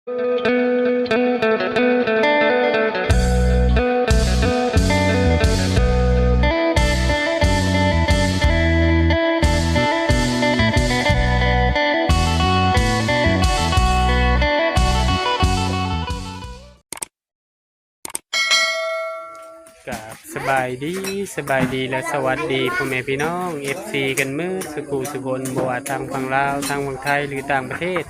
ກາບສະບາຍດີ ສະບາຍດີ ແລະ ສະຫວັດດີພໍ່ແມ່ພີ່ນ້ອງ ເອັຟຊີ ກັນໝົດສູ່ຜູ້ສູ່ຄົນ ບໍ່ວ່າທາງຝັ່ງລາວ ທາງຝັ່ງໄທ ຫຼື ຕ່າງປະເທດ.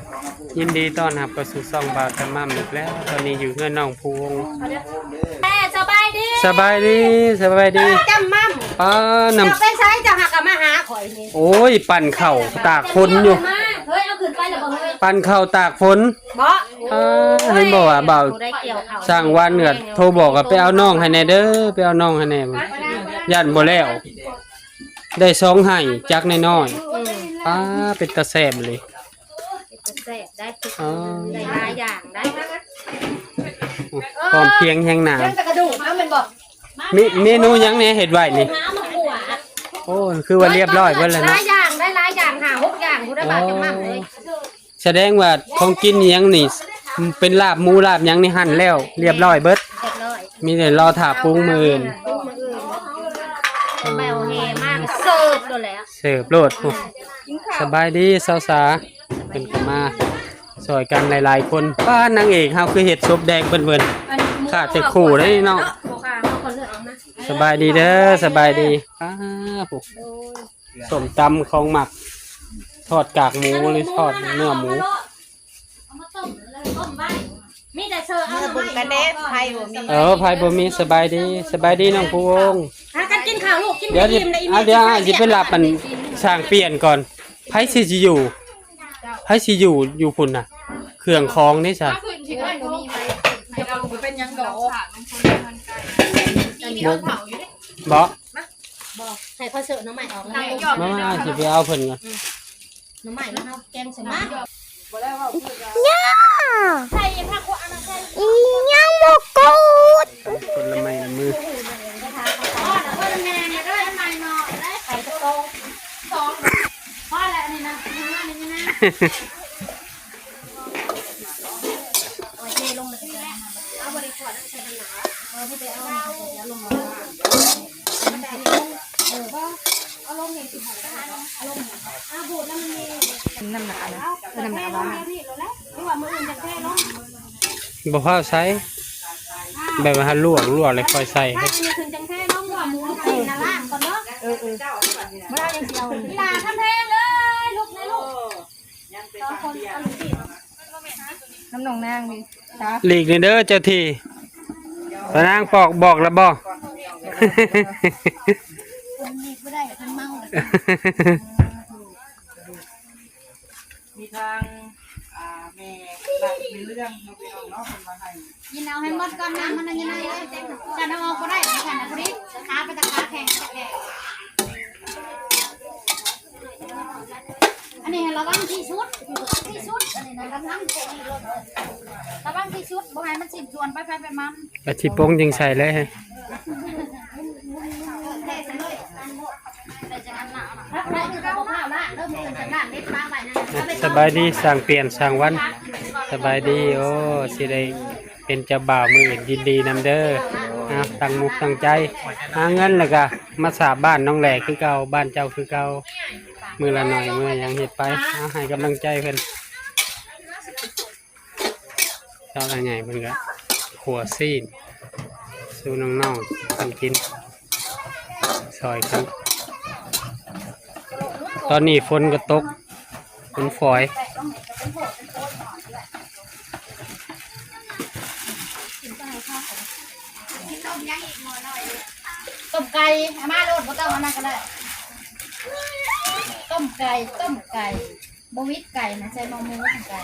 ຍິນດີຕ້ອນຮັບເຂົ້າສູ່ຊ່ອງບ່າວຈຳໝ່ຳອີກແລ້ວ. ຕອນນີ້ຢູ່ເຮືອນນ້ອງພູວົງ. ເອີ ສະບາຍດີ ສະບາຍດີ ສະບາຍດີ ເອີ ຈຳໝ່ຳ. ປ້າ ນ້ຳ ເຈົ້າໄປໃສ? ເຈົ້າຫາກະມາຫາຂ້ອຍນີ້. ໂອ້ຍ ປັ່ນເຂົ້າຕາກຝົນຢູ່. ເຮີ້ຍ ເອົາຂຶ້ນໄປແລ້ວບໍ່ເຮີ້ຍ? ປັ່ນເຂົ້າຕາກຝົນ. ບໍ່ ເອີ ເຫັນບໍ່ວ່າບ່າວ ຜູ້ໃດກ່ຽວເຂົ້າ ຊ່າງວັນກໍໂທບອກວ່າ ໄປເອົານ້ອງໃຫ້ແດ່ເດີ ໄປເອົານ້ອງໃຫ້ແດ່ ຢ້ານບໍ່ແລ້ວ ໄດ້ສອງໄຮ່ຈັກໜ້ອຍໆ. ອືມ ປ້າ ເປັນຕາແຊບເລີຍ ເປັນຕາແຊບໄດ້ ອໍ ໄດ້ຫຼາຍຢ່າງໄດ້ ພ້ອມພຽງແຮງໜາ ຍັງແຕ່ກະດູກນຳແມ່ນບໍ່? ມີເມນູຫຍັງແດ່ເຮັດໄວ້ນີ້? ໂອ້ ຄືວ່າລຽບຮ້ອຍເບິດແລ້ວເນາະ ຫຼາຍຢ່າງໄດ້ ຫຼາຍຢ່າງ ຫ້າຫົກຢ່າງພຸ້ນນະ ບາດຈະໝັ້ນເລີຍ. ສະແດງວ່າຂອງກິນອີ່ຫຍັງນີ້ ເປັນລາບໝູລາບຫຍັງນີ້ ຫັ່ນແລ້ວລຽບຮ້ອຍເບິດ ລຽບຮ້ອຍ ມີແຕ່ລໍຖ້າປຸງມື້ອື່ນ ປຸງມື້ອື່ນ ເອົາແບວແຫ່ມາກໍເສີບໂລດແຫຼະ ເສີບໂລດ. ສະບາຍດີສາວສາ ເພິ່ນກໍມາຊ່ອຍກັນຫຼາຍໆຄົນ. ປ້າ ນາງເອກເຮົາຄືເຮັດສົບແດງເພິ່ນໆ ຂາດແຕ່ຄູ່ເດ້ເນາະ. ສະບາຍດີເດີ ສະບາຍດີ. ປ້າ ໂອ້ ໂດຍ ສົ້ມຕຳຂອງໝັກ ທອດກາກໝູ ຫຼື ທອດເນື້ອໝູ ເອົາມາຕົ້ມ ແລ້ວຕົ້ມໄວ້ ມີແຕ່ເຊີເອົາ ເມື່ອບຸນກະແນດ ໄຟບໍ່ມີ ເອີ ໄຟບໍ່ມີ. ສະບາຍດີ ສະບາຍດີນ້ອງພູວົງ ຫາກັນກິນເຂົ້າລູກ ກິນ ດຽວ ອີ່ມແລ້ວອີ່ມ ດຽວອ້າຍຊິໄປຮັບອັນຊ່າງປ່ຽນກ່ອນ. ໃຜຊິ ຊິຢູ່ ໃຜຊິຢູ່ ຢູ່ພຸ້ນນະ ເຄື່ອງຂອງເດ້ຊັ້ນ ບໍ່ ບໍ່ ໃຫ້ເຂົາເສີບໜໍ່ໄມ້ອອກແລ້ວ ມາ ມາ ຊິໄປເອົາເພິ່ນກ່ອນ ໜໍ່ໄມ້ມາເຮົາແກງໃສ່ໝາ ຍ່າ ໃສ່ຜັກຫົວອັນນັ້ນໃສ່ ອີຫຍັງບໍ່ກູດ ຄົນລະໄມ້ລະມື ພໍແລ້ວ ອັນນີ້ນະ ນີ້ນະ ນີ້ນະ ເອົາເທລົງມາ ເອົາບໍ່ໄດ້ຂວດ ເອົາໃສ່ນ້ຳໜາ ເອີ ເອົາລົງມາ ເອີ ເອົາລົງນີ້ ເອົາລົງ ເອົາບູດແລ້ວມັນມີ ນ້ຳໜານະ ເອີ ນ້ຳໜາວາງ ຫຼືວ່າມື້ອື່ນຈະເທລົງ ບໍ່ພາວໃສ່ ແບບວ່າໃຫ້ລວກ ລວກແລ້ວຄ່ອຍໃສ່ ອັນນີ້ຄືຈັ່ງເທລົງ ວ່າໝູເອົາໄປນະ ລ້າງກ່ອນເນາະ ເອີ ເອີ ບໍ່ໄດ້ຍັງຊິເອົາ ອີຫຼ້າຄຳແພງເອີຍ ລຸກແນ່ລູກ ນຳນ້ອງນາງນີ້ ຫຼີກແນ່ເດີເຈົ້າທີ່ ຕານາງປອກ ບອກແລ້ວບໍ່? ມີທາງ ອ່າ ແມ່ ແມ່ເລື່ອງເນາະ ພີ່ນ້ອງເນາະ ເພິ່ນວ່າໃຫ້ ກິນເອົາໃຫ້ໝົດກ່ອນ ນ້ຳມັນຍັງໄດ້ ຄັນເອົາອອກບໍ່ໄດ້ ຄັນນະ ພໍດີ ຂາເປັນຕາຂາແຂງ ຕາແຂງ ອັນນີ້ລະວັງທີ່ສຸດ ທີ່ສຸດ ອັນນີ້ນະ ລະວັງ ລະວັງທີ່ສຸດ ບໍ່ໃຫ້ມັນສິ້ນສ່ວນໄປໃຜໄປມັນ ອາ ຊິປົງຈຶ່ງໃສ່ເລີຍ. ສະບາຍດີຊ່າງປ່ຽນຊ່າງວັນ ສະບາຍດີ. ໂອ້ ຊິໄດ້ເປັນເຈົ້າບ່າວມື້ອື່ນ ຍິນດີນຳເດີ. ເອົາ ຕັ້ງມຸກຕັ້ງໃຈຫາເງິນ ແລ້ວກະມາສາບບ້ານນ້ອງແຫຼຄືເກົ່າ ບ້ານເຈົ້າຄືເກົ່າ ມື້ລະໜ້ອຍມື້ຫຍັງເຮັດໄປ. ເອົາ ໃຫ້ກຳລັງໃຈເພິ່ນ. ຊາວລາວໃຫຍ່ເພິ່ນກະຂົ້ວຊີ້ນສູ່ນ້ອງໆເພິ່ນກິນ ຊ່ອຍກັນ. ຕອນນີ້ຝົນກະຕົກ ຝົນຝອຍ. ຕົ້ມໄກ່ ເອົາມາໂລດ ບໍ່ຕ້ອງອັນນັ້ນກະໄດ້. ຕົ້ມໄກ່ ຕົ້ມໄກ່ ບໍ່ຫວິດໄກ່ນະ ໃສ່ໝໍ້ໝູ ໄກ່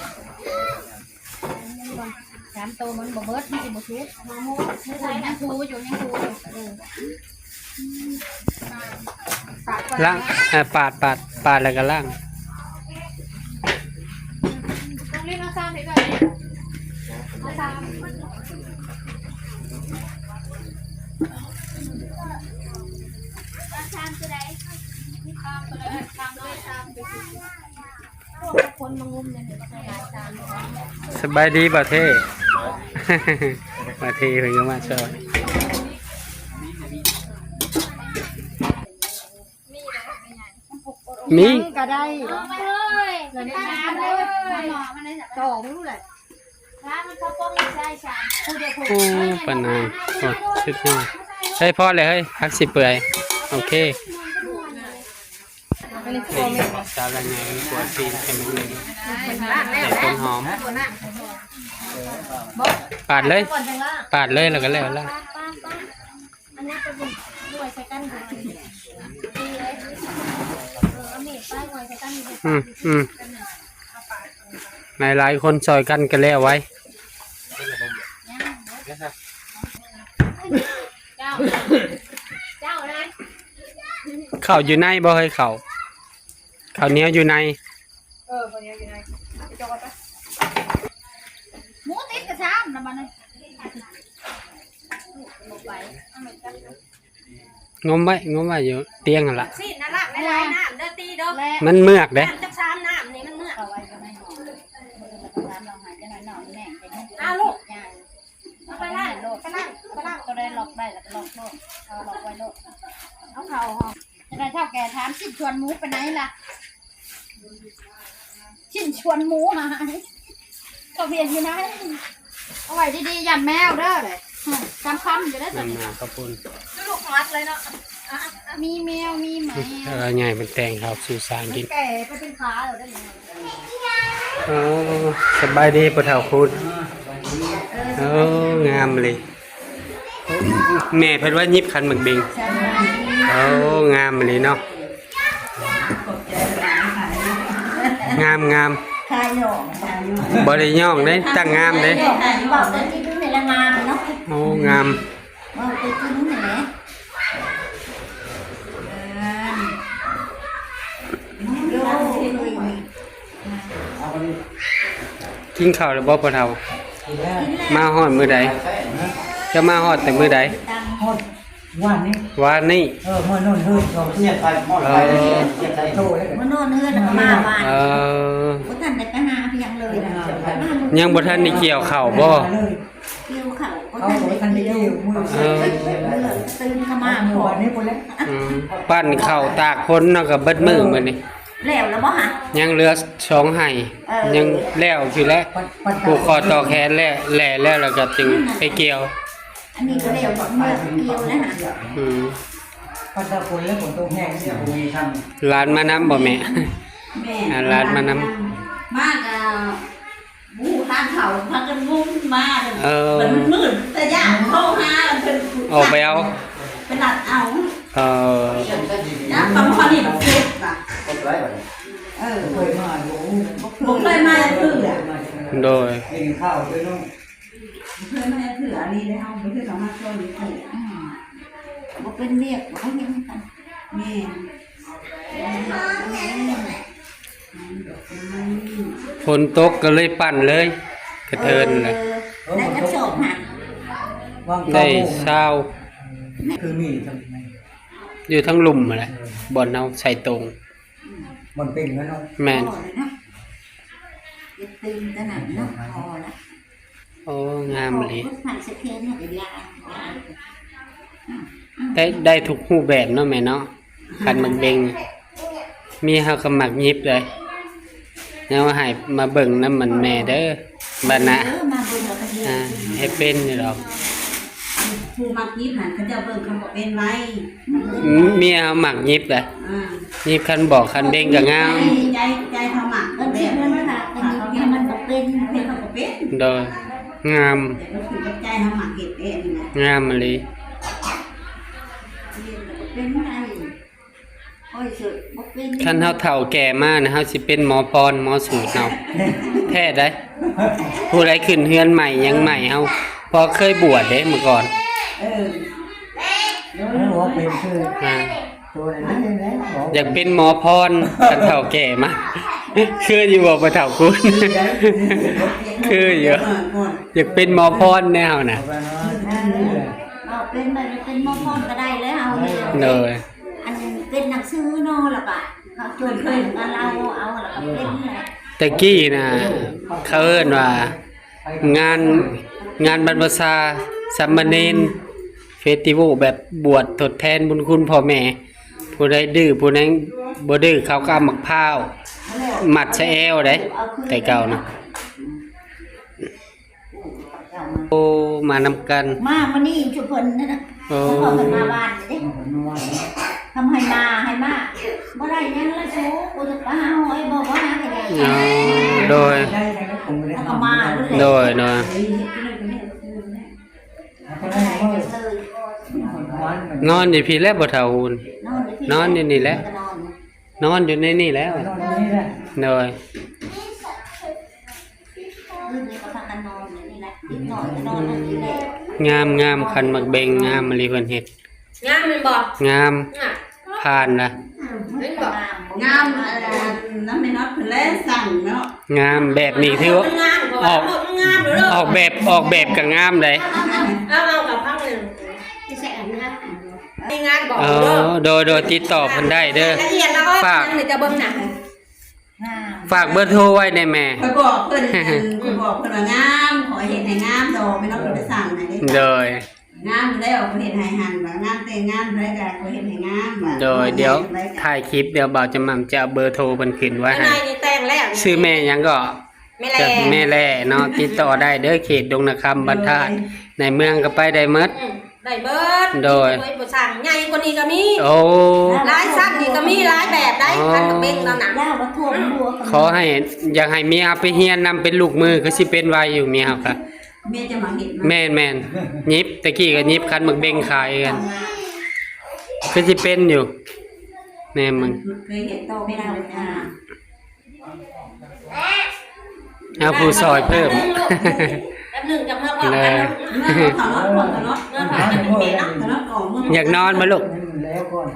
ສາມໂຕມັນບໍ່ເບິດ ມັນຊິບໍ່ສຸກ ຍັງທູຢູ່ ຍັງທູຢູ່ ເອີ ລ້າງ ເອີ ປາດ ປາດ ປາດແລ້ວກະລ້າງ. ຊາມຕົວໃດ? ຊາມຕົວໃດ? ຊາມຕົວໃດ? ສະບາຍດີບ່າວເທ່ ບ່າວເທ່ເພິ່ນກໍມາຊ່ອຍ ມີ ກໍໄດ້ ສອງລູກແຫຼະ ໂອ້ ປານນາງ ໂອ້ ສຸດຍອດ ເຮີ້ຍ ພໍແລ້ວເຮີ້ຍ ຜັກຊິເປື່ອຍ ໂອເຄ. ສາວລາວໃຫຍ່ມັນກວດຊີ້ນໃຫ້ມັນເປັນ ໃສ່ຕົ້ນຫອມ ປາດເລີຍ ປາດເລີຍ ແລ້ວກໍແລ້ວລະ ອັນນີ້ເປັນໜ່ວຍໃສ່ກັນ ເອີ ເອົາມີດປາດໜ່ວຍໃສ່ກັນ ອືມ ອືມ ຫຼາຍໆຄົນຊ່ອຍກັນກໍແລ້ວໄວ. ເຂົ້າຢູ່ໃນບໍ່ເຮີ້ຍ ເຂົ້າ ເຂົ້າໜຽວຢູ່ໃນ ເອີ ເຂົ້າໜຽວຢູ່ໃນ ໄປຈອກໄວ້ໄປ ໝູຕິດກະຊາມນະບັດນີ້ ງົມໄວ້ ງົມໄວ້ຢູ່ຕຽງຫັ້ນລະ ຊີ້ນນະລະ ຫຼາຍໆນ້ຳເດີ ຕີເດີ ມັນເມືອກເດ້ ນ້ຳຈັກສາມນ້ຳນີ້ມັນເມືອກ ເອົາລູກ ເອົາໄປລ້າງ ໄປລ້າງ ໄປລ້າງ ໂຕໃດລັອກໄດ້ກໍລັອກໂລດ ເອົາລັອກໄວ້ໂລດ ເອົາເຂົ້າຫ້ອງ ຈະໄດ້ເຖົ້າແກ່ຖາມຊິ້ນຊວນໝູໄປໃນລະ ຊິ້ນຊວນໝູຫາຍ ເຂົາວຽນຢູ່ໃນ ເອົາໄວ້ດີໆ ຢ້ານແມວເດີ ສຳຄັນຢູ່ເດີ ນັ້ນນະ ຂອບຄຸນ ລູກມັດເລີຍເນາະ ມີແມວ ມີໝາ ເອີ ໃຫຍ່ເພິ່ນແຕ່ງເຂົ້າສູ່ສານກິນ ແກ່ໄປເປັນຂາແລ້ວເດ້ ໂອ້ ສະບາຍດີພໍ່ເຖົ້າຄຸນ ໂອ້ ງາມອີ່ຫຼີ ແມ່ເພິ່ນວ່າຫຍິບຂັນໝາກເບັງ ໂອ້ ງາມອີ່ຫຼີເນາະ ງາມໆ ຂາຍອກ ບໍ່ໄດ້ຍ້ອງເດ້ ຕັ້ງງາມເດ້ ເວົ້າແຕ່ຈິງນີ້ລະງາມເນາະ ໂອ້ ງາມ ເວົ້າແຕ່ຈິງນີ້ແຫຼະ ກິນເຂົ້າແລ້ວບໍ່ພໍ່ເຖົ້າ? ກິນແລ້ວ ມາຮອດມື້ໃດ? ເຈົ້າມາຮອດແຕ່ມື້ໃດ? ຮອດວານນີ້ ວານນີ້ ເອີ ມານອນເຮືອນເຂົາ ເອີ ມານອນເຮືອນແລ້ວກໍມາວານ ເອີ ບໍ່ທັນໄດ້ໄປຫາພຽງເລີຍ ຍັງບໍ່ທັນໄດ້ກ່ຽວເຂົ້າບໍ່? ກ່ຽວເຂົ້າບໍ່ທັນໄດ້ກ່ຽວ ເອີ ຕື່ນເຂົ້າມາ ມື້ວານນີ້ພຸ້ນແຫຼະ ອືມ ປັ່ນເຂົ້າຕາກຝົນເນາະ ກໍເບິດມື້ມື້ນີ້ ແລ້ວລະບໍ່ຫະ? ຍັງເຫຼືອສອງໄຮ່ ເອີ ຍັງແລ້ວຢູ່ແຫຼະ ປູກຄໍຕໍ່ແຂນແລ້ວ ແຫຼະແລ້ວ ແລ້ວກໍຈຶ່ງໄປກ່ຽວ ອັນນີ້ກໍແລ້ວ ເມື່ອກ່ຽວແລ້ວຫະ ອືມ ປັ່ນຕາກຝົນແລ້ວ ຝົນຕົກແຮງ ຫຼານມານຳບໍ່ແມ່? ແມ່ນ ອ່າ ຫຼານມານຳ ມາກໍ ບໍ່ທັນເຂົ້າ ພາກັນງຸ້ມມາ ເອີ ມັນມືດ ແຕ່ຢ້ານໂທຫາເພິ່ນ ອອກໄປເອົາ ໄປລັດເອົາ ເອີ ຍາມປະມານນີ້ມັນເຈັບລະ ເອີ ບໍ່ເຄີຍມາຢູ່ ບໍ່ເຄີຍມາຈັກເທື່ອ ໂດຍ ກິນເຂົ້າເດີເນາະ ບໍ່ເຄີຍມາເທື່ອ ອັນນີ້ເດ້ ເຮົາບໍ່ເຄີຍເຂົ້າມາຊ່ອຍເທື່ອ ອືມ ບໍ່ເປັນວຽກ ບໍ່ເຮັດນຳກັນ ແມ່ນ ຝົນຕົກກໍເລີຍປັ່ນເລີຍ ກະເທີນເລີຍ ເອີ ໄດ້ຈັກສອບຫະ? ໄດ້ຊາວ ຄືມີ ຢູ່ທາງລຸ່ມຫັ້ນແຫຼະ ບ່ອນເຮົາໃສ່ໂຕ່ງ ບ່ອນເປັນເນາະ ແມ່ນ ພໍແລ້ວເນາະ ເປັນເນາະ ພໍແລ້ວ. ໂອ້ ງາມອີ່ຫຼີ ໄດ້ ໄດ້ທຸກຮູບແບບເນາະແມ່ເນາະ ຄັນໝາກເບັງ ມີເຮົາກໍໝາກຫຍິບເລີຍ ແນວໃຫ້ມາເບິ່ງນຳມັນແມ່ເດີ ບັດນະ ເອີ ມາເບິ່ງແລ້ວກໍເຮັດ ອ່າ ເຮັດເປັນຢູ່ດອກ ຜູ້ມັກຫຍິບຫັ້ນ ເຂົາເຈົ້າເບິ່ງເຂົາກໍເປັນໄວ ເມຍເຮົາມັກຫຍິບເດ້ ອ່າ ຫຍິບຄັນບອກຄັນເບັງກໍງາມ ໃຈ ໃຈເຮົາມັກ ເອີ ເຮັດເພິ່ນວ່າເຮັດໃຫ້ມັນບໍ່ເປັນ ເຮັດເຂົາກໍເປັນ ໂດຍ ງາມ ແຕ່ກໍຄືກັບໃຈເຮົາມັກເຮັດເອງນະ ງາມອີ່ຫຼີ ເຮັດກໍເປັນໄດ້ ໂອ້ຍ ເຊີ ບໍ່ເປັນ ຄັນເຮົາເຖົ້າແກ່ມານະ ເຮົາຊິເປັນໝໍພອນ ໝໍສູດເຮົາ ແທ້ໃດ໋ ຜູ້ໃດຂຶ້ນເຮືອນໃໝ່ຫຍັງໃໝ່ ເຮົາພໍເຄີຍບວດເດ້ເມື່ອກ່ອນ ເອີ ເອີ ບໍ່ເປັນຄື ອ່າ ຢາກເປັນໝໍພອນ ຄັນເຖົ້າແກ່ມາ ຄືຢູ່ບໍ່ ພໍ່ເຖົ້າຄຸນ? ຄືຢູ່ ຢາກເປັນໝໍພອນແນວນະ ເອີ ເປັນໄດ້ ເປັນໝໍພອນກໍໄດ້ແລ້ວເຮົານີ້ ໂດຍ ອັນເປັນໜັງສືເນາະ ແລ້ວກໍ ເຂົາໂຈນເຄີຍກັນ ເຮົາເອົາແລ້ວກໍເປັນແຫຼະ. ແຕ່ກີ້ນະ ເຂົາເອີ້ນວ່າ ງານ ງານບັນພະຊາສາມະເນນເຟສຕິວອລ ແບບບວດທົດແທນບຸນຄຸນພໍ່ແມ່. ຜູ້ໃດດື້ ຜູ້ໃດບໍ່ດື້ ເຂົາກໍເອົາໝາກພ້າວມັດໃສ່ແອວໄດ໋ ແຕ່ເກົ່ານະ. ໂອ້ ມານຳກັນ ມາມື້ນີ້ຊຸເພິ່ນນັ້ນນະ. ໂອ້ ເພິ່ນມາບ້ານເດ້ ທຳໃຫ້ມາ ໃຫ້ມາ ບໍ່ໄດ້ຫຍັງລະສູ ກູຈະໄປຫາຫ້ອຍບໍ່ ບໍ່ຫາກະຫຍັງ. ໂດຍ ແລ້ວກໍມາໂລດແຫຼະ. ໂດຍ ໂດຍ ນອນຢູ່ພີ້ແຫຼະ ບໍ່ເຖົ້າຫຸ່ນ ນອນຢູ່ພີ້ ນອນຢູ່ນີ້ແຫຼະ ນອນ ນອນຢູ່ໃນນີ້ແຫຼະ. ໂດຍ ຄືນນີ້ກໍພາກັນນອນຢູ່ນີ້ແຫຼະ ເດັກນ້ອຍກໍນອນຢູ່ນີ້ແຫຼະ. ງາມ ງາມ ຄັນໝາກເບັງງາມອີ່ຫຼີ ເພິ່ນເຮັດ ງາມແມ່ນບໍ່? ງາມ ອ່ະ ຜ່ານລະ ເຫັນບໍ່? ງາມ ອັນນັ້ນແມ່ນອດເພິ່ນແລສັ່ງເນາະ. ງາມ ແບບນີ້ຖືວ່າ ມັນງາມ ອອກ ມັນງາມເດີ ອອກແບບ ອອກແບບກໍງາມໃດ໋. ເອົາ ເອົາກັບເຮົານີ້ ຊິໃສ່ອັນງາມ ມີງານບອກ ເອີ ເດີ ໂດຍ ໂດຍ ຕິດຕໍ່ເພິ່ນໄດ້ເດີ. ລະອຽດລະອອ ຝາກ ເຈົ້າເບິ່ງໜັງ ຝາກເບີໂທໄວ້ແດ່ແມ່. ຂ້ອຍບອກເພິ່ນ ອັນ ຂ້ອຍບອກເພິ່ນວ່າງາມ ຂໍເຮັດໃຫ້ງາມດອກ ແມ່ນເນາະ ເພິ່ນໄປສັ່ງໃຫ້ເດ້. ໂດຍ ງາມຢູ່ແລ້ວ ຂ້ອຍເຮັດໃຫ້ຫັ້ນ ວ່າງານແຕ່ງງານໃຜກໍ ຂ້ອຍເຮັດໃຫ້ງາມວ່າ. ໂດຍ ເອົາ ດຽວ ໃຫ້ໄວ້ ຖ່າຍຄລິບ ດຽວບ່າວຈະໝ່ຳຈະເອົາເບີໂທເພິ່ນຂຶ້ນໄວ້ໃຫ້. ແມ່ໃນນີ້ແຕ່ງແລ້ວ ຊື່ແມ່ຫຍັງເກາະ? ແມ່ແລ ແມ່ແລເນາະ ຕິດຕໍ່ໄດ້ເດີ ເຂດດົງນາຄຳ ບ້ານທາດ ໃນເມືອງກໍໄປໄດ້ໝົດ. ອືມ ໄດ້ເບີດ. ໂດຍ ບໍ່ສັ່ງ ໃຫຍ່ກວ່ານີ້ກໍມີ. ໂອ້ ຫຼາຍຊັ້ນນີ້ກໍມີ ຫຼາຍແບບໄດ໋. ອໍ ຄັນໝາກເບັງແລ້ວນະ ລາວວ່າຖ້ວມຫົວກໍມີ. ຂໍໃຫ້ ຢາກໃຫ້ເມຍເອົາໄປຮຽນນຳ ເປັນລູກມື ຄືຊິເປັນໄວຢູ່ເມຍເຮົາກະ. ເມຍຈະມາເຮັດນະ. ແມ່ນໆ ຫຍິບ ແຕ່ກີ້ກໍຫຍິບຄັນໝາກເບັງຂາຍກັນ ຄືຊິເປັນຢູ່. ແນ່ມຶງ ເຄີຍເຮັດຕໍ່ໄປແລ້ວ ເອົາຜູ້ຊ່ອຍເພີ່ມ ແປັບໜຶ່ງຈະເມືອພ້ອມກັນເນາະ. ເອີ ເມືອພ້ອມກັນເນາະ ເມືອພ້ອມກັນເນາະ ເນາະ ອອກເມືອ. ຢາກນອນບໍ່ລູກ? ແລ້ວກ່ອນ